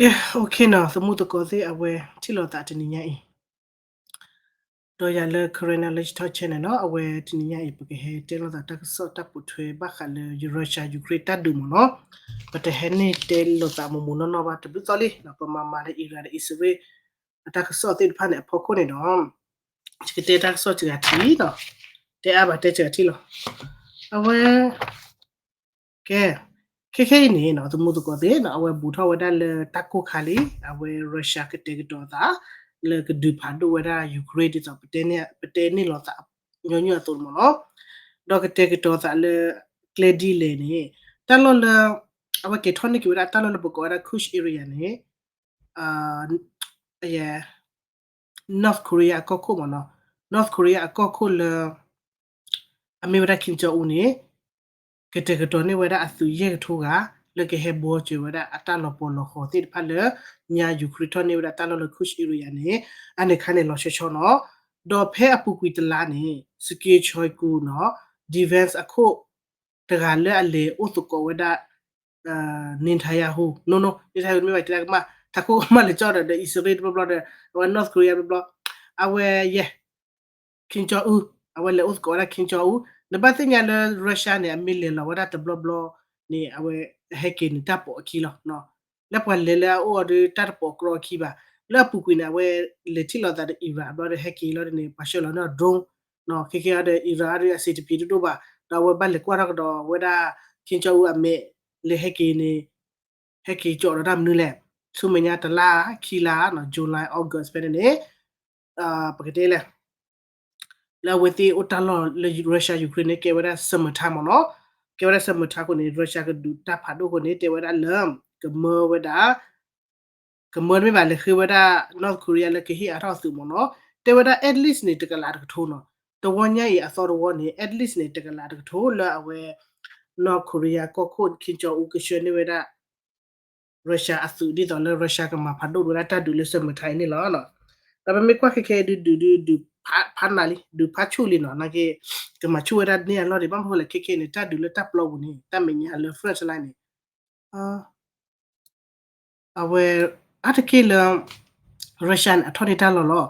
ကဲ okay နီၤ သမူသကိးသ့ၣ် အဝဲထံၣ်လိာ်သးတနံၤညါအံၤ ဒီးယၤလၢ Karen Knowledge Talk Channel နီၤ အဝဲတနံၤညါအံၤ ပကဟဲတဲလိာ်သးတၢ်ကစီၣ်တၢ်ပိာ်ထွဲဘၣ်ဃးလၢ Russia Ukraine တၢ်ဒုးမ့ၢ်နီၤ ပတဟဲန့ၢ်တဲလိာ်သးမိၢ်မိၢ်နီၢ်နီၢ်ဘၣ် တဘျုးသီလံ ပမၤမၤလၢ Iran ဒီး Israel အတၢ်ကစီၣ်သ့ၣ်တဖၣ်န့ၣ် အဖီခိၣ်န့ၣ်ဒီး ယကတဲတၢ်ကစီၣ်စှၤထံနီၤ တဲအါဘၣ်တဲစှၤထံလီၤ အဝဲ ကဲ ခဲခဲအံၤန့ၣ်နီၤ သမူသကိးသ့ၣ်နီၤ အဝဲဘူးထီၣ်ဝဲဒၣ်လၢတၢ်ကိၢ်ခါလံ အဝဲ Russia ကတဲာ်ကတီၤသး လၢကဒုးဖးဒိၣ်ဝဲဒၣ် Ukraine ဒ်သိး ပတဲန့ၢ်လိာ်သး ညီနုၢ်အသိးမ့ၢ်နီၤ ဒီးကတဲာ်ကတီၤသးလၢ ကျဲဒ်လဲၣ်န့ၣ် တၢ်လီၢ်လၢ အဝဲကဲၤထီၣ်န့ၢ်က့ၤဝဲဒၣ်တၢ်လီၢ်လၢပကိးဝဲဒၣ် Kursk area န့ၣ် North Korea အကီၢ်ခိၣ်မ့ၢ်နီၤ North Korea အကီၢ်ခိၣ်လၢ အမ့ၢ်ဝဲဒၣ် Kim Jong Un န့ၣ် ကတဲာ်ကတီၤန့ၢ်ဝဲဒၣ်အသုးယဲၢ်ကထိဂၤ လၢကဟဲဘှီစၢၤဝဲဒၣ်အတၢ်လီၤပှီၢ်လီၤဃီၤသ့ၣ်တဖၣ်လၢ ညါ Ukraine ထီၣ်န့ၢ်ဝဲဒၣ်တၢ်လီၢ်လၢ Kursk area န့ၣ် အန့ၣ်ခါန့ၣ်လီၤဆီဆီနီၤ ဒီးဖဲအပူၤကွံာ်တလါန့ၣ် Sergei Shoigu နီၤ defense အခိၣ် တဂၤလၢအလဲၤအိၣ်သကိးဝဲဒၣ် Netanyahu နီၤ Netanyahu မ့ၢ်ဘၣ်တဲဒၣ်ကမၣ် ထးခိၣ်ကမၣ်လဲၤကၠီဒီး ဒီး Israel တဘျီဘျီဒီး အဝဲ North Korea တဘျီဘျီ အဝဲ ယဲၢ် Kim Jong Un အဝဲလဲၤအိၣ်သကိးဝဲဒၣ် Kim Jong Un နဘၣ်သ့ၣ်ညါလၢ Russia န့ၣ် အမ့ၢ်လဲၤလီၤဝဲဒၣ်တဘျီဘျီန့ၣ် အဝဲဟဲက့ၤန့ၣ်တၢ်ပိာ်အခံလီၤ လၢပှၤလဲၤလၢအအိၣ်အီၤဒီးတၢ်တပိာ်ကြီအခံဘၣ် လၢအပူၤကွံာ်န့ၣ် အဝဲလဲၤထံၣ်လိာ်သးဒီး Iran ဘျီဒီးဟဲက့ၤလီၤဒ်န့ၣ် ပှၤဆှၢလီၤန့ၢ်အီၤ drone ခဲကဲအီၤဒီး Iran အီၤဒီးအစံးတဖံးတဒိၣ်ဘၣ် ဒီးအဝဲဘၣ်လဲၤကွၢ်ထီၣ်ကဒီးဝဲဒၣ် Kim Jong Un အမဲာ် လဲၤဟဲက့ၤန့ၣ် ဟဲက့ၤကၠီဒီးတၢ်မနုၤလဲၣ် ဆူမဲာ်ညါတလါ ခံလါနီၤ July August ဖဲန့ၣ်န့ၣ် ပကတဲလဲၣ် လၢအဝဲသ့ၣ်အိၣ်တၢ်လီၢ်လၢ Russia Ukraine န့ၣ် ကဲဝဲဒၣ် summertime မ့ၢ်နီၤ ကဲဝဲဒၣ် summertime အဃိန့ၣ် Russia ကဒုးတၢ်ဖးဒိၣ်အဃိန့ၣ် တဲဝဲဒၣ်လၢ ကမၢဝဲဒၣ် ကမၢတမ့ၢ်ဘၣ်လဲၤဃ့ဝဲဒၣ် North Korea လၢကဟ့ၣ်အါထီၣ်အသုးမ့ၢ်နီၤ တဲဝဲဒၣ် at least န့ၣ် တကလးတကထိနီၤ တဝီညါအံၤအသီတဝီန့ၣ် at least န့ၣ် တကလးတကထိလၢအဝဲ North Korea ကီၢ်ခိၣ် Kim Jong Un ကဆှၢန့ၢ်ဝဲဒၣ် Russia အသုးဒ်သိးလၢ Russia ကမၤဖးဒိၣ်ဝဲဒၣ်တၢ်ဒုးလၢ summertime န့ၣ်လီၤ. ဒီးပမ့ၢ်ကွၢ်ခဲခဲဒုးဒုးဒုး ဒုးဖးနးလံ ဒုးဖးဆူၣ်လံနီၤ နာ်က့ ကမၤဆူၣ်ဝဲဒၣ်န့ၢ်အလီၢ်ဒံး ဘၣ်မနုၤဃိလဲၣ် ခဲခဲအံၤန့ၣ် တၢ်ဒုးလၢတၢ်ပျီပူၤန့ၣ် တၢ်မဲာ်ညါလၢ front line န့ၣ် အဝဲ အါတက့ၢ်လၢ Russia န့ၣ် အထီၣ်န့ၢ်တၢ်လီၢ်လီၤ.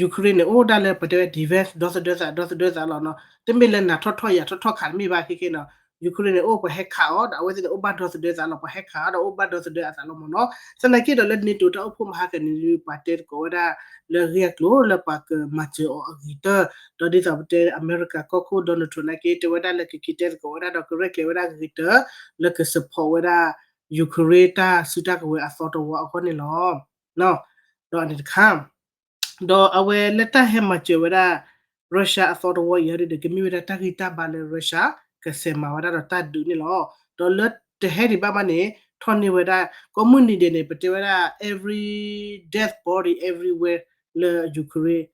Ukraine န့ၣ် အိၣ်ဒၣ်လၢပတဲဝဲ defense ဒီသဒၢသး ဒီသဒၢသးလီၤနီၤ. တမ့ၢ်လၢနၤထီၣ်ထီၣ်ယၤထီၣ်ထီၣ်ခးတမ့ၢ်ဘၣ်ခဲခဲနီၤ. Ukraine န့ၣ် အိၣ်ပှၤဟဲခးအီၤ ဒီးအဝဲသ့ၣ်န့ၣ် အိၣ်ဘၣ်ဒီသဒၢသးလီၤ ပှၤဟဲခးအီၤဒီးအိၣ်ဘၣ်ဒီသဒၢအသးလီၤမ့ၢ်နီၤ. သနာ်က့ဒီးလၢ NATO တၢ်အိၣ်ဖှိၣ်မဟါကန့ၣ် ပှၤတဲသကိးဝဲဒၣ် လၢဂ့ၢ်အကျိၤလၢပှၤကမၤစၢၤအီၤအဂ့ၤကတၢၢ် ဒီးဒ်သိးပတဲအမဲရကၤကီၢ်ခိၣ် Donald Trump နာ်က့ တဲဝဲဒၣ်လၢကက့ၤတဲသကိးဝဲဒၣ်ဒီးကရဲၣ်ကျဲၤဝဲဒၣ်ဂ့ၤကတၢၢ် လၢက support ဝဲဒၣ် Ukraine တၢ်စုတၢ်ကဝဲၤအသီတဝီအဂီၢ်န့ၣ်လီၤ. ဒီးအန့ၣ်တခါ ဒီးအဝဲလၢတၢ်ဟဲမၤစၢၤဝဲဒၣ် Russia အသီတဝီအံၤဒီး ကမ့ၢ်ဝဲဒၣ်တၢ်ဂံၢ်တၢ်ဘါလၢ Russia ကဆဲးမၤဝဲဒၣ်ဒီးတၢ်ဒုးန့ၣ်လီၤ. ဒီးလၢတဟဲဒံးဘၣ်ဘၣ်န့ၣ် ထီၣ်န့ၢ်ဝဲဒၣ် ကိးမုၢ်နံၤဒဲးန့ၣ် ပတဲဝဲဒၣ် every dead body everywhere လၢ Ukraine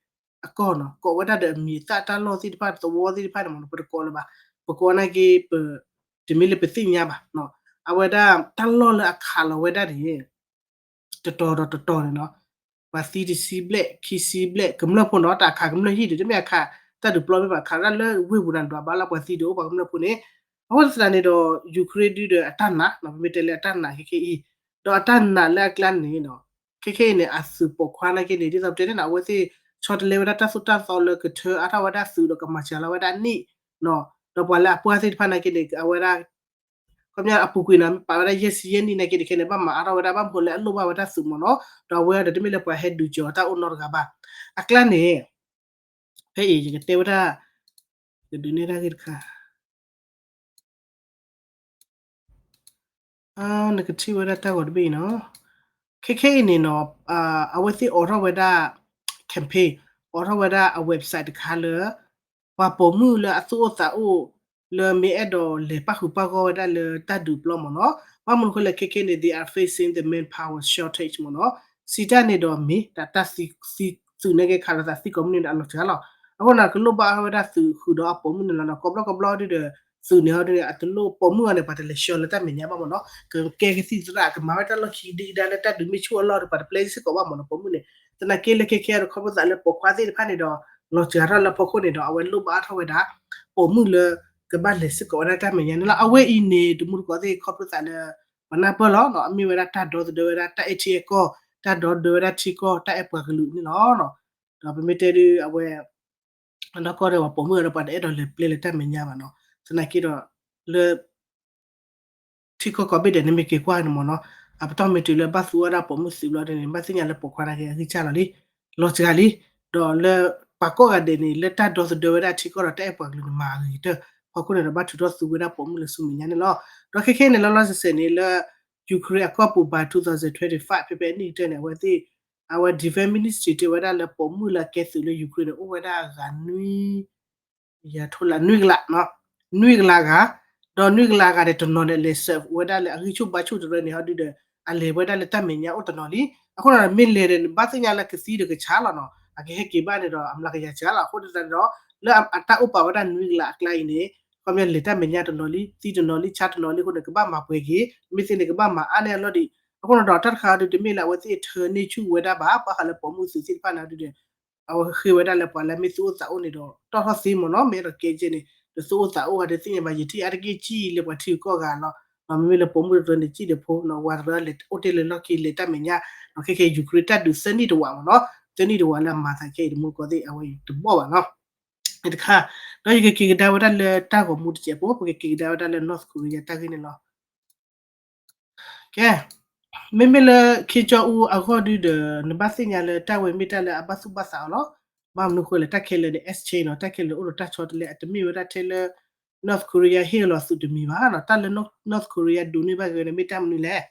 အကီၢ်နီၤ ကိးဝဲဒၣ်ဒီးအမံၤအသၣ်တၢ်လီၢ်သ့ၣ်တဖၣ် သဝီသ့ၣ်တဖၣ်န့ၣ်မ့ၢ်နီၤ ပတကိးလၢၤဘၣ်. ပကိးနာ်က့ ပ တမ့ၢ်လၢပသ့ၣ်ညါဘၣ်. အဝဲဒၣ်တၢ်လီၢ်လၢအခးလီၤဝဲဒၣ်န့ၣ် တတီၤဒီးတတီၤန့ၣ်နီၤ ပှၤသံတဆံဘျဲၣ် ခံဆံဘျဲၣ် ကမျၢၢ်ဖိနီၤ တၢ်အခးကမျၢၢ်ဟံၣ်ဒီး တမ့ၢ်အခး တၢ်ဒုးပျီမ့ၢ်ဘၣ် ခးဒၣ်လၢဝ့ၢ်ပူၤန့ၣ် ဒွးဘၣ်လၢပှၤသံဒုးအိၣ်ပှၤကမျၢၢ်ဖိန့ၣ် အဃိသတးန့ၣ်ဒီး Ukraine ဒုဒီးအတၢ်နာ် ပမ့ၢ်တဲလၢအတၢ်နာ်ခဲခဲအံၤ ဒီးအတၢ်နာ်လၢအကျါန့ၣ်နီၤ ခဲခဲအံၤန့ၣ် အသုးပိာ်ခွါနာ်က့န့ၣ် ဒ်သိးပတဲန့ၣ်နီၤ အဝဲသ့ၣ်ဆီတလဲဝဲဒၣ်တၢ်သိၣ်တၢ်သီလၢကထၢအါထီၣ်ဝဲဒၣ်သုးဒီးကမၤစှၤလီၤဝဲဒၣ်နံၣ်နီၤ ဒီးပှၤလၢအပှၢ်သ့ၣ်တဖၣ်နာ်က့န့ၣ် အဝဲဒၣ် ခီပညီအပူၤကွံာ်န့ၣ် ပာ်ဝဲဒၣ်ယဲၢ်ဆံယဲၢ်နံၣ်နာ်က့တခဲန့ၣ် ဘၣ်မၤအါထီၣ်ဝဲဒၣ် ဘၣ်မနုၤလဲၣ်အလိၣ်ဘၣ်ဝဲဒၣ်သုးမ့ၢ်နီၤ ဒီးအဝဲဒီးတမ့ၢ်လၢပှၤဟဲဒုးစၢၤအီၤတၢ်အိၣ်နီတဂၤဘၣ်. အကျါန့ၣ် ဖဲအံၤယကတဲဝဲဒၣ် ကဒုးနဲၣ်တၢ်ဂ့ၢ်တခါ နကထံၣ်ဝဲဒၣ်တၢ်ဂီၤတဘ့ၣ်အံၤနီၤ ခဲခဲအံၤန့ၣ်နီၤ အဝဲသ့ၣ်အိးထီၣ်ဝဲဒၣ် campaign အိးထီၣ်ဝဲဒၣ်အ website တခါလၢ ပှၤပိာ်မုၣ်လၢအသူၣ်အိၣ်သးအိၣ် လၢမ့ၢ်အဲၣ်ဒိးလဲၤပၣ်ဃုာ်ပၣ်ဂီၢ်ဝဲဒၣ်လၢတၢ်ဒုးပျီမ့ၢ်နီၤ ဘၣ်မနုၤအဃိလဲၣ် ခဲခဲန့ၣ် they are facing the manpower shortage မ့ၢ်နီၤ စံးတၢ်န့ၣ်ဒီးမ့ၢ်တၢ်သံ သုးန့ၣ်က့ခးလိာ်သးသံကိးမုၢ်နံၤဒီးအလီၤစှၤလီၤ အဃိန့ၣ် ကလိၣ်ဘၣ်အါထီၣ်ဝဲဒၣ်သုးဃုာ်ဒီးအပိာ်မုၣ်န့ၣ်လီၤနီၤ ကိးဘျီကိးဘျီဒုဒီး သုးန့ၣ်ဟီဒုန့ၣ် အတလိၣ်ပိာ်မုၣ်အီၤန့ၣ် ပှၤတလဲၤဆှၢလၢတၢ်မဲာ်ညါဘၣ်မ့ၢ်နီၤ ကကဲကသံၣ်သရၣ် ကမၤဝဲတၢ်လီၢ်ခံကဒံကဒါလၢတၢ်ဒုးမ့ၢ်ဆူၣ်အလီၢ်ဒီး ပှၤတပျဲစ့ၢ်ကီးဘၣ်မ့ၢ်နီၤ ပိာ်မုၣ်န့ၣ် သနာ်က့လၢခဲခဲဒီးခီဖျိသးလၢပိာ်ခွါသ့ၣ်တဖၣ်န့ၣ်ဒီး လီၤစှၤထီၣ်လၢဖီခိၣ်န့ၣ်ဒီး အဝဲလိၣ်ဘၣ်အါထီၣ်ဝဲဒၣ် ပိာ်မုၣ်လၢ ကဘၣ်လဲၤစ့ၢ်ကီးဝဲဒၣ်တၢ်မဲာ်ညါန့ၣ်လီၤ အဝဲအံၤန့ၣ် တမူတကိးသ့ၣ်ခီဖျိသးလၢ ပှၤနၢ်ပၢၢ်လီၤနီၤ, အမ့ၢ်ဝဲဒၣ်တၢ်ဒီသဒၢဝဲဒၣ်တၢ်အဲၣ်ထံအဲၣ်ကီၢ်, တၢ်ဒီသဒၢဝဲဒၣ်ထံကီၢ်, တၢ်အဲၣ်ပှၤကလုာ်န့ၣ်လီၤ. ဒီးပမ့ၢ်တဲဒုးအဝဲ အနီၢ်ကီၢ်ဒီးပှၤပိာ်မုၣ်ဒီး ပှၤတအဲၣ်ဒိးလဲၤပျဲလၢတၢ်မဲာ်ညါဘၣ်နီၤ. သနာ်က့ဒီး လၢ ထံကီၢ်ကိးဘ့ၣ်ဒဲးန့ၣ်မ့ၢ်က့ၤကွၢ်န့ၣ်မ့ၢ်နီၤ, အပတီၢ်မ့ၢ်တုၤလၢဘၣ်သူအီၣ်ဒၣ်ပိာ်မုၣ်သုးဘျီဒ်န့ၣ် ဘၣ်သ့ၣ်ညါလၢပိာ်ခွါနာ်က့အဂံၢ်စၢ်လီၤလံ, လီၤစှၤလံ. ဒီးလၢပှၤကိးဂၤဒဲးန့ၣ် လၢတၢ်ဒီသဒၢဝဲဒၣ်ထံကီၢ်ဒီးတၢ်အဲၣ်ပှၤကလုာ်န့ၣ် မၤဂ့ၤကတၢၢ်, အဖီခိၣ်န့ၣ်ဒီးဘၣ်ထုးထီၣ်သူဝဲဒၣ်ပိာ်မုၣ်လၢဆူမဲာ်ညါန့ၣ်လီၤ. ဒီးခဲခဲအံၤန့ၣ် လီၤလီၤဆဲးဆဲးန့ၣ် လၢ Ukraine အကီၢ်ပူၤဘၣ် two thousand twenty-five ဖဲဖဲအနံၣ်ကတၢၢ်န့ၣ် အဝဲသ့ၣ် အဝဲ defense ministry တဲဝဲဒၣ်လၢပိာ်မုၣ်လၢအကဲသုးလၢ Ukraine န့ၣ် အိၣ်ဝဲဒၣ်အဂၤနွံ ယၤထိလၢနွံကလး, နွံကလးဂၤ, ဒီးနွံကလးဂၤန့ၣ် တနီၤန့ၣ် လဲၤစၢးဝဲဒၣ်လၢအဂံၢ်ဆူၣ်ဘါဆူၣ်တရၢန့ၣ် ဟီဒုဒီး အလဲၤဝဲဒၣ်လၢတၢ်မဲာ်ညါအိၣ်တနီၤလံ. အဃိဒီးမ့ၢ်လဲၤဒီး ဘၣ်သ့ၣ်ညါလၢကသံဒီးကဆါလီၤနီၤ, အကဟဲက့ၤဘၣ်န့ၣ်ဒီး အမျးကယၤစှၤလီၤ. အဃိသတးန့ၣ်ဒီး လၢအတၢ်အိၣ်ပာ်ဝဲဒၣ်နွံကလးအကျါအံၤန့ၣ် ခီပညီလဲၤတၢ်မဲာ်ညါတနီၤလံ, သံတနီၤလံ, ဆါတနီၤလံအဃိန့ၣ် ကဘၣ်မၤပှဲၤက့ၤ, မ့ၢ်သ့န့ၣ် ကဘၣ်မၤအါန့ၢ်အလီၢ်ဒံး. အဃိန့ၣ်ဒီး တၢ်တခါဒုး တမ့ၢ်လၢအဝဲသ့ၣ်ထၢန့ၢ်ဆူၣ်ဝဲဒၣ်ဘၣ်, ပှၤဃးလၢပိာ်မုၣ်သုးသ့ၣ်တဖၣ်န့ၣ်ဒုဒီး အဝဲဃ့ဝဲဒၣ်လၢပှၤလၢမ့ၢ်သူၣ်အိၣ်သးအိၣ်န့ၣ်ဒီး တီၣ်ထီၣ်သ့မ့ၢ်နီၤ, မ့ၢ်အဲၣ်ဒိးကဲကဲန့ၣ် ဒီးသူၣ်အိၣ်သးအိၣ်ဂၤဒီးသ့ၣ်ညါဘၣ် ယထံၣ်အါတက့ၢ်ကံၣ်လၢပှၤထံဂုၤကီၢ်ဂၤလီၤ. မ့မ့ၢ်လၢပိာ်မုၣ်တရၢန့ၣ် ကံၣ်ဒီးဖိနီၤ, ဝၤတရၢလဲၤအိၣ်တ့ၢ်လၢလီၢ်ခံလဲၤတၢ်မဲာ်ညါ, ဒီးခဲခဲ Ukraine တၢ်ဒုးသၢနံၣ်တဝာ်မ့ၢ်နီၤ, သၢနံၣ်တဝာ်လၢအမၤသးခဲအံၤတမူကီၢ်သ့ၣ် အဝဲအံၤတဘီၣ်ဘၣ်နီၤ. တခါ, ဒီးယကက့ၤကဒါဝဲဒၣ်လၢတၢ်ဂီၤမူတစဲးဖိ, ပကက့ၤကဒါဝဲဒၣ်လၢ North Korea တၢ်ဂ့ၢ်န့ၣ်လီၤ. ကဲ, မ့မ့ၢ်လၢ Kim Jong Un အဂီၢ်ဒုဒီး နဘၣ်သ့ၣ်ညါလၢတၢ်ဝဲမ့ၢ်တၢ်လၢအဘၣ်သူၣ်ဘၣ်သးအီၤလီၤ. ဘၣ်မနုၤဃိလဲၣ် တၢ်ခဲလၢာ်န့ၣ် exchange နီၤ, တၢ်ခဲလၢာ်အိၣ်ဒီးတၢ်ဆီတလဲ အတမ့ၢ်ဝဲဒၣ်ထဲလၢ North Korea ဟ့ၣ်လီၤသုးတမံၤဘၣ်နီၤ. တၢ်လၢ North Korea ဒိးန့ၢ်ဘၣ်ဂ့ၤန့ၣ် မ့ၢ်တၢ်မနုၤလဲၣ်.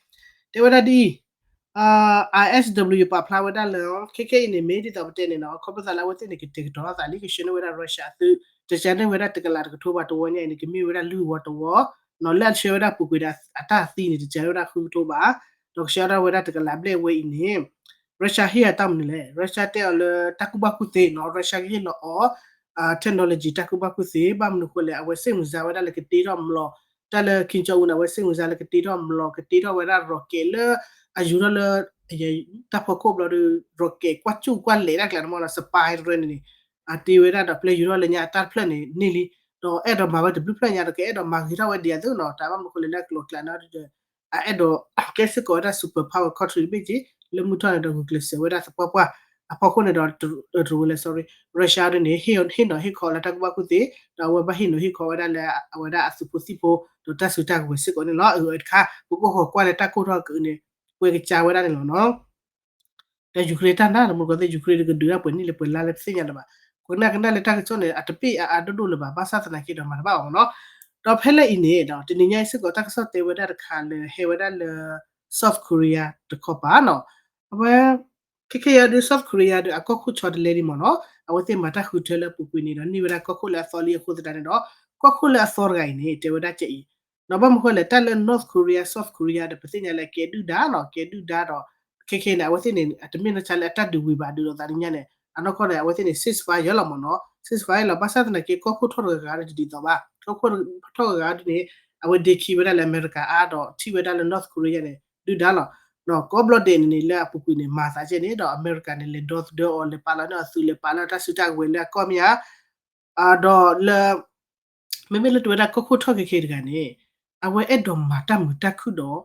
တဲဝဲဒၣ်ဒ်အံၤ I S W ပာ်ဖျါဝဲဒၣ်လၢ ခဲခဲအံၤန့ၣ် မ့ၢ်ဒ်သိးပတဲန့ၣ်နီၤ, ခီဖျိသးလၢအဝဲသ့ၣ်န့ၣ် ကတဲာ်ကတီၤသးလံ ကဆှၢန့ၢ်ဝဲဒၣ် Russia အသုး, တကးန့ၢ်ဝဲဒၣ်တကလးတကထိဘၣ် တဝီညါအံၤန့ၣ် ကမ့ၢ်ဝဲဒၣ်လွံၢ်ဝီတဝီနီၤ, လၢအဆှၢဝဲဒၣ်ပူၤကွံာ်ဒီးအတၢ်သံန့ၣ် တကးဝဲဒၣ်ဃုကထိဘၣ်, ဒီးကဆှၢဒၣ်ဝဲဒၣ်တကလးဘျဲၣ်ဝဲအံၤန့ၣ် Russia ဟ့ၣ်အတၢ်မနုၤလဲၣ်. Russia တဲအီၤလၢတၢ်ကူၣ်ဘၣ်ကူၣ်သ့နီၤ, Russia ကဟ့ၣ်လီၤအီၤ technology တၢ်ကူၣ်ဘၣ်ကူၣ်သ့, ဘၣ်မနုၤဃိလဲၣ် အဝဲစ့ၣ်မုၢ်စါဝဲဒၣ်လၢကတ့ထီၣ်မျိာ်, တၢ်လၢ Kim Jong Un န့ၣ် အဝဲစ့ၣ်မုၢ်စါလၢကတ့ထီၣ်မျိာ်, ကတ့ထီၣ်ဝဲဒၣ် rocket လၢအယူၤထီၣ်လၢ တၢ်ဖီခိၣ်ဘျီဒီး rocket ကွၢ်စူၣ်ကွၢ်လဲၤတၢ်ကျးန့ၣ်မ့ၢ်နီၤ, spy တရၢန့ၣ်န့ၣ် အတ့ဝဲဒၣ်ဒီးပျဲယူၤထီၣ်လၢညါအတၢ်တဖျၢၣ်န့ၣ်န့ၢ်လံ, ဒီးအဲၣ်ဒိးမၤဝဲတဘျုးဖျၢၣ်ညါဒီး ကအဲၣ်ဒိးမၤဂ့ၤထီၣ်ဝဲဒံးအသိးနီၤ, တၢ်ဘၣ်မနုၤဃိလဲၣ်လၢအကျိၤအကျဲန့ၣ်ဒီး အအဲၣ်ဒိးကဲစ့ၢ်ကီးဝဲဒၣ် super power country တဘ့ၣ်က့ၤ လၢမုၢ်ထီၣ်န့ၣ်ဒီးဂုာ်ကျဲးစၢးဝဲဒၣ်သပှၢ်ပှၢ်, အဖီခိၣ်န့ၣ်ဒီး တရူးလဲၣ် sorry, Russia ဒ်န့ၣ် ဟ့ၣ်နီၤဟ့ၣ်ခီလၢတၢ်ကူၣ်ဘၣ်ကူၣ်သ့, ဒီးအဝဲဘၣ်ဟ့ၣ်နီၤဟ့ၣ်ခီဝဲဒၣ်လၢအဝဲဒၣ်အသုးဖိသံၣ်ဖိ ဒီးတၢ်စုတၢ်ကဝဲၤစ့ၢ်ကီးန့ၣ်လီၤ. အတခါ ပကအိၣ်ဃီၤကွၢ်လၢတၢ်ကိၢ်ထီၣ်အကုာ်န့ၣ် ကွဲးကစၢ်ဝဲဒၣ်န့ၣ်လီၤနီၤ. ဒီး Ukraine တၢ်နါ တမူတကိးသ့ၣ် Ukraine ကဒုးတၢ်ပှဲၤနံၣ်လၢပှဲၤလါလၢပသ့ၣ်ညါလၢၤဘၣ်, ကနၣ်ကနၣ်လၢတၢ်ကစီၣ်န့ၣ် အတပ့ၢ်အါအါဒိၣ်ဒိၣ်လၢၤဘၣ်, ဘၣ်ဆၣ်သနာ်က့ဒီးမၤတဘၣ်အီၤမ့ၢ်နီၤ. ဒီးဖဲလၢအံၤန့ၣ်ဒီး တနံၤညါအံၤစ့ၢ်ကီး တၢ်ကစီၣ်တဲဝဲဒၣ်တခါလၢ ဟဲဝဲဒၣ်လၢ South Korea တခီပၤနီၤ, အဝဲ ခဲခဲအံၤဒုး South Korea ဒုး အကီၢ်ခိၣ်ဆီတလဲဒံးမ့ၢ်နီၤ, အဝဲသ့ၣ်မၤတၢ်ဃုထၢလၢအပူၤကွံာ်န့ၣ်ဒီး န့ၢ်ဝဲဒၣ်ကီၢ်ခိၣ်လၢအသီလံအဃိသတးန့ၣ်ဒီး ကီၢ်ခိၣ်လၢအသီတဂၤအံၤန့ၣ် တဲဝဲဒၣ်ကဲအံၤ, ဒီးဘၣ်မနုၤဃိလဲၣ် တၢ်လၢ North Korea South Korea ဒီး ပသ့ၣ်ညါလၢကဲဒုၣ်ဒါနီၤ, ကဲဒုၣ်ဒါဒီး ခဲခဲအံၤန့ၣ် အဝဲသ့ၣ်န့ၣ် အတမ့ၢ်နီၢ်ဆါလၢအတၢ်ဒုးဝံၤဘၣ်ဒုးဒီးသးလံညါန့ၣ် အနီၢ်ကီၢ်န့ၣ် အဝဲသ့ၣ်န့ၣ် ceasefire လီၤမ့ၢ်နီၤ, ceasefire လီၤ, ဘၣ်ဆၣ်သနာ်က့ ကီၢ်ခိၣ်ထီၣ်တဂၤဂၤဒီးတဒ်သိးဘၣ်, ကီၢ်ခိၣ်ထီၣ်တဂၤဂၤဒုးန့ၣ် အဝဲဒ့ခံဝဲဒၣ်လၢအမဲရကၤအါဒီး ထံၣ်ဝဲဒၣ်လၢ North Korea န့ၣ် ဒုၣ်ဒါလီၤ, ဒီးကိးဘျီဒဲးန့ၣ်န့ၣ် လၢအပူၤကွံာ်န့ၣ် မၤသးကဲန့ၣ် ဒီးအမဲရကၤန့ၣ် လဲၤဒီသဒၢအီၤ လဲၤပာ်လီၤန့ၢ်အီၤသုး လဲၤပာ်လီၤတၢ်စုတၢ်ကဝဲၤလၢအကီၢ်မ့ၢ်ဧါ ဒီးလၢ မ့မ့ၢ်လၢတဝဲဒၣ်ကီၢ်ခိၣ်ထီၣ်ခဲခဲတဂၤန့ၣ် အဝဲအဲၣ်ဒိးမၤတၢ်မုာ်တၢ်ခုၣ်ဒီး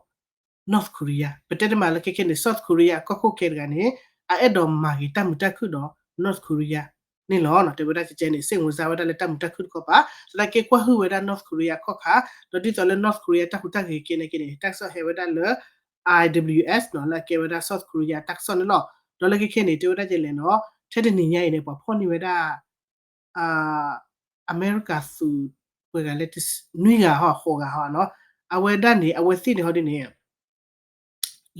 North Korea, ပတဲတမံၤလၢခဲခဲန့ၣ် South Korea အကီၢ်ခိၣ်ခဲတဂၤန့ၣ် အအဲၣ်ဒိးမၤက့ၤတၢ်မုာ်တၢ်ခုၣ်ဒီး North Korea န့ၣ်လီၤ. တဲဝဲဒၣ်ကဲကဲန့ၣ် စ့ၣ်မုၢ်စါဝဲဒၣ်လၢတၢ်မုာ်တၢ်ခုၣ်တခီပၤ သနာ်က့ကွၢ်ဟုၣ်ဝဲဒၣ် North Korea အခီၣ်ခါ, ဒီးဒ်သိးလၢ North Korea တၢ်ဟူးတၢ်ဂဲၤခဲန့ၣ်က့န့ၣ် တၢ်ကစီၣ်ဟဲဝဲဒၣ်လၢ I W S နီၤ လၢအကဲဝဲဒၣ် South Korea တၢ်ကစီၣ်န့ၣ်လီၤ. ဒီးလၢခဲခဲန့ၣ် တဲဝဲဒၣ်ကဲလဲၣ်နီၤ ထဲတနံၤညါအံၤန့ၣ် ပှၤဖီၣ်န့ၢ်ဝဲဒၣ် အမဲရကၤသုး ပှဲၤဂၤလဲၣ် နွံဂၤဟီ ဃိးဂၤဟီနီၤ, အဝဲဒၣ်န့ၣ် အဝဲသ့ၣ်န့ၣ်ဟီဒ်န့ၣ်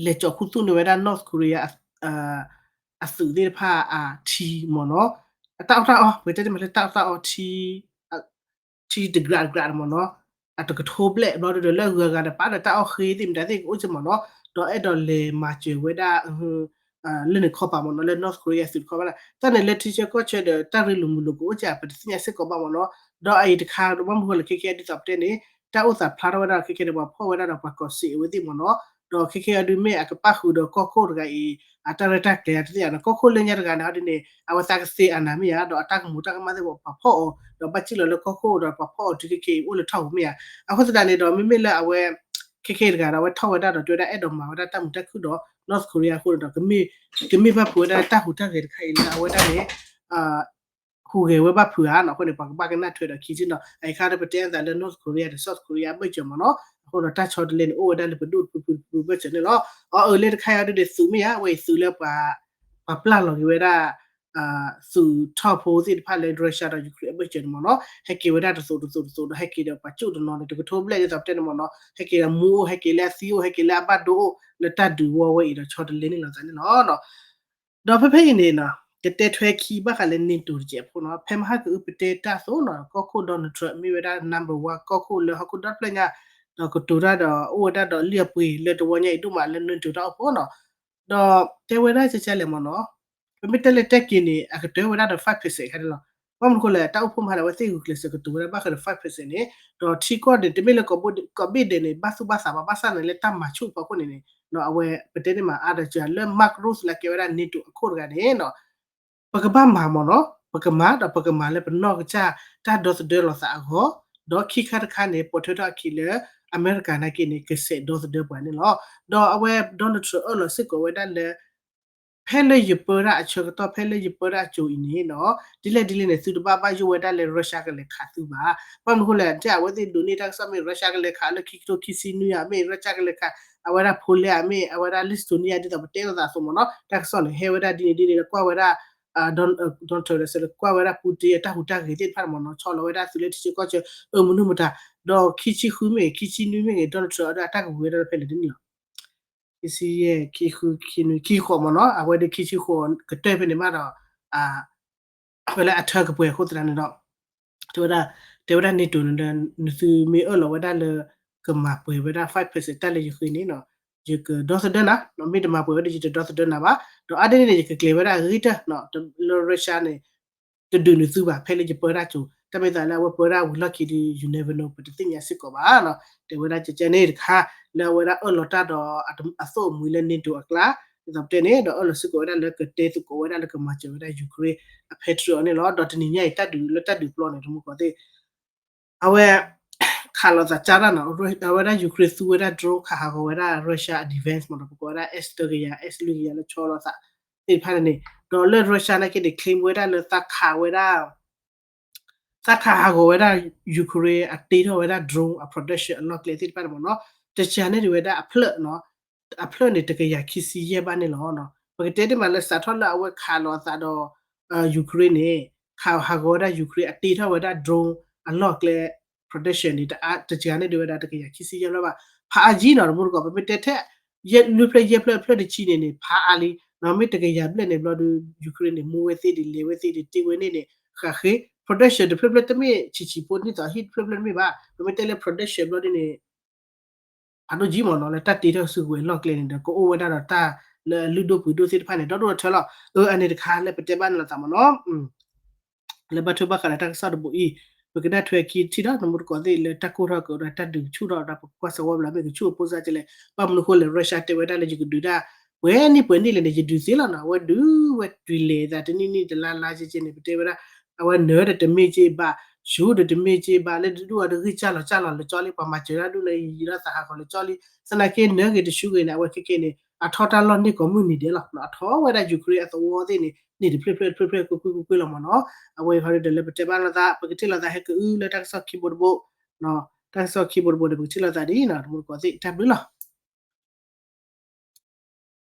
လဲၤကၠီၤခူသူၣ်န့ၢ်ဝဲဒၣ် North Korea အသုးသ့ၣ်တဖၣ်အထံမ့ၢ်နီၤ, အတၢ်အီၣ်တၢ်အီ ပတဲတမံၤလၢတၢ်အီၣ်တၢ်အီထံ ထံတကြးတကြးမ့ၢ်နီၤ, အတကထိဘျဲၣ်ဘျီဒီးလၢအဂုၤအဂၤဒီး ပာ်ဒီးတၢ်အီၣ်ဃ့သ့ၣ်မတၤသ့ၣ်ကအိၣ်က့မ့ၢ်နီၤ, ဒီးအဲၣ်ဒိးလဲၤမၤစၢၤဝဲဒၣ် လၢန့ၣ်ခီပၤမ့ၢ်နီၤ, လၢ North Korea သုးတခီပၤလၢ တၢ်န့ၣ်လၢထံဆၢကီၢ်ဆၢဒီး တၢ်ရ့လိာ်မုာ်လိာ်ကအိၣ်က့ ပတသ့ၣ်ညါစ့ၢ်ကီးဘၣ်မ့ၢ်နီၤ, ဒီးအအံၤတခါဒီး ဘၣ်မနုၤဃိလဲၣ် ခဲခဲအံၤဒ်သိးပတဲန့ၣ် တၢ်အိၣ်သးဖျါထီၣ်ဝဲဒၣ်ဒီး ခဲခဲန့ၣ် ပှၤဖီၣ်ဝဲဒၣ်ဒီးပှၤကီၢ်စဲၣ်အဝဲသ့ၣ်မ့ၢ်နီၤ, ဒီးခဲခဲအံၤဒုးမ့ၢ်အကပၣ်ဃုာ်ဒီးကီၢ်ခိၣ်တဂၤအံၤ အတၢ်ရဲၣ်တၢ်ကျဲၤတသ့ၣ်ညါနီၤ, ကီၢ်ခိၣ်လၢညါတဂၤန့ၣ်ဟီဒ်န့ၣ် အဝဲသးကသ့အနၤမ့ၢ်ဧါ, ဒီးအတၢ်ကမူၤတၢ်ကမၣ်သ့ၣ်ပှၤဖီၣ်အီၤ ဒီးဘၣ်စံၣ်လီၤလၢကီၢ်ခိၣ်ဒီးပှၤဖီၣ်အီၤတုၤခဲခဲအံၤအိၣ်လၢထီၣ်ပူၤမ့ၢ်ဧါ, အဃိသတးန့ၣ်ဒီး မ့မ့ၢ်လၢအဝဲ ခဲ ခဲခဲအံၤတဂၤဒီး အဝဲထီၣ်ဝဲဒၣ်ဒီး တဲဝဲဒၣ်အဲၣ်ဒိးမၤဝဲဒၣ်တၢ်မုာ်တၢ်ခုၣ်ဒီး North Korea အဃိန့ၣ်ဒီး ကမ့ၢ်ဘၣ်ဖုးဝဲဒၣ်တၢ်ဟူးတၢ်ဂဲၤတခါအံၤလၢအဝဲဒၣ်န့ၣ် ဟူးဂဲၤဝဲဘၣ်ဖုးဧါနီၤ. အဃိန့ၣ် ပှၤကဘၣ်ကနၣ်ထွဲဒီးခံဆ့နီၤ. အခါဒီးပတဲအသးလၢ North Korea ဒီး South Korea အဘၢၣ်စၢၤမ့ၢ်နီၤ. အဃိဒီးတၢ်ဆီတလဲန့ၣ် အိၣ်ဝဲဒၣ်လၢပဒိၣ်တဖုဖုတဖုဘၢၣ်စၢၤန့ၣ်လီၤ. အအၢ လၢတခါအံၤဒ်န့ၣ် သုးမ့ၢ်ဧါ, အဝဲအံၤသုးလၢပှၤ ပှၤပျၢ်လီၤက့ၤဝဲဒၣ် သုးထီၣ်ဖိသ့ၣ်တဖၣ်လၢ Russia ဒီး Ukraine အဘၢၣ်စၢၤန့ၣ်မ့ၢ်နီၤ. ဟဲက့ၤဝဲဒၣ်တသိးတသိးတသိးဒီး ဟဲက့ၤဒီးပှၤကၠိၣ်တနီၤန့ၣ် တကထိဘျဲၣ်ဒ်သိးပတဲန့ၣ်မ့ၢ်နီၤ. ဟဲက့ၤဒီးမူအိၣ်, ဟဲက့ၤလၢအသံအိၣ်, ဟဲက့ၤလၢအဘၣ်ဒိအိၣ် လၢတၢ်ဒုးဝီဝဲအံၤဒီး ဆီတလဲန့ၢ်လိာ်သးန့ၣ်လီၤ. ဒီးဖဲဖဲအံၤန့ၣ်နီၤ ကတဲထွဲခံဘၣ်ဃးလၢ NATO တစဲးဖိနီၤ. ဖဲမဟါကအု ပတဲတၢ်အသိးနီၤ, ကီၢ်ခိၣ် Donald Trump မ့ၢ်ဝဲဒၣ် number one ကီၢ်ခိၣ်လၢဟီၣ်ခိၣ်ဒီတဖျၢၣ်ညါ, ဒီးကတိၤတၢ်ဒီးအိၣ်ဝဲဒၣ်ဒီးလံာ်အပှ့ၤလၢတဝီညါအံၤဒိၣ်မးလၢ NATO တၢ်အိၣ်ဖှိၣ်နီၤ. ဒီးတဲဝဲဒၣ်ကဲကဲလဲၣ်မ့ၢ်နီၤ, ပမ့ၢ်တဲလၢတဲက့ၤန့ၣ် အကတၢၢ်ဝဲဒၣ်ဒီး five percent ခါန့ၣ်လီၤ. ဘၣ်မနုၤအဃိလဲၣ် တၢ်အိၣ်ဖှိၣ်မဟါဒီး အဝဲသ့ၣ်ဂုာ်ကျဲးစၢးကတိၤဝဲဒၣ်ဘၣ်ဃးဒီး five percent န့ၣ်, ဒီးထံကီၢ်န့ၣ် တမ့ၢ်လၢ ကိးဘ့ၣ်ဒဲးန့ၣ် ဘၣ်သူၣ်ဘၣ်သးဘၣ်, ဘၣ်ဆၣ်န့ၣ်လၢတၢ်မၤဆူၣ်အဖီခိၣ်န့ၣ်န့ၣ် အဝဲပတဲန့ၢ်မးအါဒီးစှၤလၢ Mark Rutte လၢကဲဝဲဒၣ် NATO အခိၣ်တဂၤန့ၣ် ပကဘၣ်မၤမ့ၢ်နီၤ, ပကမၤဒီး ပကမၤလၢပနီၢ်ကစၢ်တၢ်ဒီသဒၢလိာ်သးအဂီၢ်, ဒီးခံခါတခါန့ၣ် ပိာ်ထွဲထီၣ်အခံးလၢ အမဲရကၤနာ်က့န့ၣ် ကဆဲးဒီသဒၢပှၤန့ၣ်လီၤ. ဒီးအဝဲ Donald Trump အၢၣ်လီၤစ့ၢ်ကီးဝဲဒၣ်လၢ ဖဲလၢယပၢတၢ်အဆၢကတီၢ် ဖဲလၢယပၢတၢ်အစိၤအံၤန့ၣ်နီၤ, ဒ်လဲၣ်ဒ်လဲၣ်န့ၣ် သုတဘၣ်ဘၣ်ယိၣ်ဝဲဒၣ်လၢ Russia ကလဲၤခးသုဘၣ်. ဘၣ်မနုၤအဃိလဲၣ် တဲအဝဲသ့ၣ်ဒိးန့ၢ်တၢ်ကစီၣ်မ့ၢ် Russia ကလဲၤခးလၢခံကထိခံဆံနွံဧါမ့ၢ် Russia ကလဲၤခး အဝဲဒၣ် Poland ဧါမ့ၢ် အဝဲဒၣ် Lithuania ဒ်သိးပတဲလိာ်သးအသိးမ့ၢ်နီၤ, တၢ်ကစီၣ်န့ၣ် ဟဲဝဲဒၣ်ဒ်န့ၣ်ဒ်န့ၣ် ကွၢ်ဝဲဒၣ် Don- Donald Trump ဒီး ကွၢ်ဝဲဒၣ် Putin အတၢ်ဟူးတၢ်ဂဲၤသ့ၣ်တဖၣ်မ့ၢ်နီၤ, ဆီလီၤဝဲဒၣ်သုးလၢထံဆၢကီၢ်ဆၢ အၢမနုၤမတၤ, ဒီးခံဆံဃုမ့ၢ် ခံဆံနွံမ့ၢ်ဂ့ၤ Donald Trump အတၢ်ကဝံၤဝဲဒၣ်ဖဲလဲၣ်တန့ၣ်လီၤ. ခံဆံယဲၢ် ခံဆံဃု ခံဆံနွံ ခံဆံဃိးမ့ၢ်နီၤ, အဝဲဒၣ်ခံဆံဃိးကတၢၢ်ဖဲန့ၣ်မးဒီး အဝဲလၢအထၢကပှဲၤအဃိသတးန့ၣ်ဒီး တဲဝဲဒၣ် တဲဝဲဒၣ် NATO န့ၣ်ဒီး နသုမ့ၢ်အၢၣ်လီၤဝဲဒၣ်လၢ ကမၤပှဲၤဝဲဒၣ် five percent တၢ်လၢယဃ့န့ၣ် ယကဒီသဒၢနၤ, မ့ၢ်တမၤပှဲၤဝဲဒီး ယတဒီသဒၢနၤဘၣ်, ဒီးအါဒ်န့ၣ်န့ၣ် ယကကျဲၤဝဲဒၣ်အဂ့ၤတၢၢ် လၢ Russia န့ၣ် တဒုးနသုဘၣ်ဖဲလၢယပၢတၢ်စိၤ, တၢ်မ့ၢ်သးလၢအဝဲပၢတၢ်ဝံၤလီၢ်ခံဒီး you never know ပတသ့ၣ်ညါစ့ၢ်ကီးဘၣ်နီၤ, တဲဝဲဒၣ်ကဲကဲန့ၣ်တခါ လၢအဝဲဒၣ်အၢၣ်လီၤတၢ်ဒီးအသိၣ်အမှံၤလၢ NATO အကျါ, ဒ်သိးပတဲန့ၣ် ဒီးအၢၣ်လီၤစ့ၢ်ကီးဝဲဒၣ်လၢကတဲသကိးဝဲဒၣ်လၢကမၤစၢၤဝဲဒၣ် Ukraine အ Patriot န့ၣ်လီၤ. ဒီးတနံၤညါအံၤတၢ်ဒုးလၢတၢ်ဒုးပျီန့ၣ် တမူကီးသ့ၣ် အဝဲ ခးလိာ်သးကၢ်တၢ်နီၤ, အဝဲဒၣ် Ukraine သူဝဲဒၣ် drone ခးဟးဂီၤဝဲဒၣ် Russia အ defense မ့ၢ်နီၤ, ပကိးဝဲဒၣ် S တကယၤ S လွံၢ်ကယၤလၢဆီလိာ်သးသ့ၣ်တဖၣ်န့ၣ်န့ၣ်, ဒီးလၢ Russia နာ်က့န့ၣ် claim ဝဲဒၣ်လၢသးခးဝဲဒၣ် သးခးဟးဂီၤဝဲဒၣ် Ukraine အတ့ထီၣ်ဝဲဒၣ် drone အ production အလီၢ်ကျဲသ့ၣ်တဖၣ်န့ၣ်မ့ၢ်နီၤ, တစှၤန့ၢ်ဒံးဝဲဒၣ်အဖျၢၣ်နီၤ, အဖျၢၣ်န့ၣ် တကယၤခံဆံယဲၢ်ဘၣ်န့ၣ်လီၤ. ပကတဲတ့ၢ်မးလၢစးထီၣ်လၢအဝဲခးလိာ်အသးဒီး Ukraine န့ၣ် ခးဟးဂီၤဝဲဒၣ် Ukraine အတ့ထီၣ်ဝဲဒၣ် drone အလီၢ်ကျဲ production န့ၣ် တစှၤန့ၢ်ဒံးဝဲဒၣ်တကယၤခံဆံယဲၢ်ဘၣ်. ဖးအါကံနီၤ တမူတကိး ပမ့ၢ်တဲထဲ ယဲၢ်လွံၢ်ဖျၢၣ်ယဲၢ်ဖျၢၣ်ဖျၢၣ်တဆံန့ၣ်န့ၣ် ဖးအါလံနီၤ, မ့ၢ်တကယၤဘျဲၣ်န့ၣ်ဘျီဒီး Ukraine န့ၣ် မူဝဲသ့ၣ်ဒ်လဲၤဝဲသ့ၣ်ဒ်တ့ဝဲန့ၣ်န့ၣ် ဃးဃ့ production တဖျၢၣ်ဖျၢၣ်တမ့ၢ်ဆံးဆံးဖိန့ၣ်သိးဟံၣ်တဖျၢၣ်ဖျၢၣ်တမ့ၢ်ဘၣ်. ပမ့ၢ်တဲလၢ production ဘျီဒ်န့ၣ် ဖးဒိၣ်ကံမ့ၢ်နီၤ လၢတၢ်တ့ထီၣ်စုကဝဲၤလီၢ်ကျဲန့ၣ်ဒီး ကအိၣ်ဝဲဒၣ်ဒီးတၢ်လၢအလုၢ်ဒိၣ်ပှ့ၤဒိၣ်သ့ၣ်တဖၣ်န့ၣ် ဒီဒိၣ်ထၢလီၤ. အၢ အန့ၣ်တခါလၢပတဲဘၣ်န့ၣ်လီၤသးမ့ၢ်နီၤ လၢဘၣ်ထွဲဘၣ်ဃးဒီးတၢ်ကစီၣ်တဘိအံၤ ပကနၣ်ထွဲခံထံၣ်ဒီး နမူတကိးသ့ၣ်လၢတၢ်ကိၢ်ထီၣ်ကဒီးတၢ်ဒုးဆူၣ်ထီၣ်ဒီး ပကွၢ်စၢၤဝဲဘျီမ့ၢ်ကဆူၣ်အဖိစၢ်ကလဲၣ်. ဘၣ်မနုၤအဃိလဲၣ် Russia တဲဝဲဒၣ်လၢယကဒုးဒၣ် ပှဲၤနံၣ်ပှဲၤနံၣ်လဲၣ်န့ၣ် ယဒုးသ့လီၤနီၤ. အဝဲဒုးဝဲတုၤလဲၤသးတနံၣ်နံၣ်တလါလါကဲကဲန့ၣ် ပတဲဝဲဒၣ် အဝဲနၢၤဒီးတမ့ၢ်က့ဘၣ် ဆူၣ်ဒီးတမ့ၢ်က့ဘၣ် လၢဒုးဒုးအီၤတဂ့ၢ်ကၢ်လီၤကၢ်လီၤလၢကၠီလံ ပှၤမၤစၢၤတၢ်ဒုးလၢယံာ်လီၤသးဟးဂီၤလၢကၠီလံ. သနာ်က့နၢၤဂ့ၤတဆူဂ့ၤန့ၣ် အဝဲခဲကဲန့ၣ် အထီၣ်တၢ်လီၢ်န့ၢ်ကိးမုၢ်နံၤဒဲးလီၤ. အထီၣ်ဝဲဒၣ် Ukraine အသဝီသ့ၣ်န့ၣ် န့ၣ်တဖျၢၣ်ဖျၢၣ်တဖျၢၣ်ဖျၢၣ်ကွ့ၢ်ကွ့ၢ်ကွ့ၢ်ကွ့ၢ်လီၤမ့ၢ်နီၤ. အဝဲအံၤခီဒီးလၢပတဲဘၣ်လိာ်သး ပကထံၣ်လိာ်သးဟဲကအုလၢတၢ်ကစီၣ်ခံဘိတဘိ တၢ်ကစီၣ်ခံဘိတဘိန့ၣ် ပကထံၣ်လိာ်သးဒ်နီၤ တမူတကိးသ့ၣ် တၢ်ဘျုးလီၤ.